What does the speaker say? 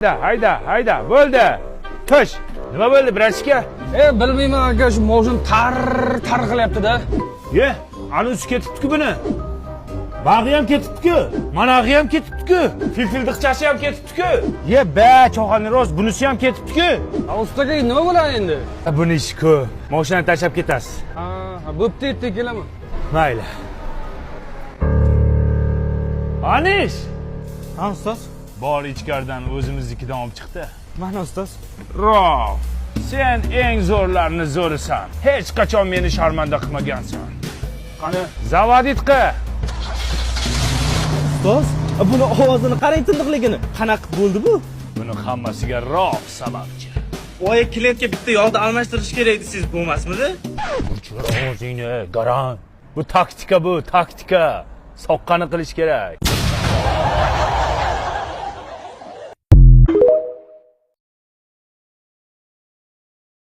Hayda, hayda, bo'ldi. Tush. Nima bo'ldi, братишка? E, bilmayman, aka, shu moshin tar tar qilyapti-da. Ye, ani usi ketibdi-ku buni. Bag'i ham ketibdi-ku. Manag'i ham ketibdi-ku. Filfildiqchasi ham ketibdi-ku. Ye, ba, cho'xani rost, bunisi ham ketibdi-ku. Usta aka, nima bo'ladi endi? Buni ishi ko'p. Mashinani tashlab ketasiz. Ha, bo'pti, ertaga kelaman. Mayli. Anish! Ha, ustoz. Bor, ichkaridan o'zimiznikidan olib chiqdi. Mana, ustoz. Rof, sen eng zo'rlarni zo'risan. Hech qachon meni sharmanda qilmagansan. Qani, заводить qil. Ustoz, buni ovozini qarang, tiniqligini. Qanaqa bo'ldi bu? Buni hammasiga Rof sababchi. Voy, klientga bitta yog'ni almashtirish kerak desangiz bo'lmasmidi? O'chir ovozingni, garang. Bu taktika, bu taktika. Soqqani qilish kerak.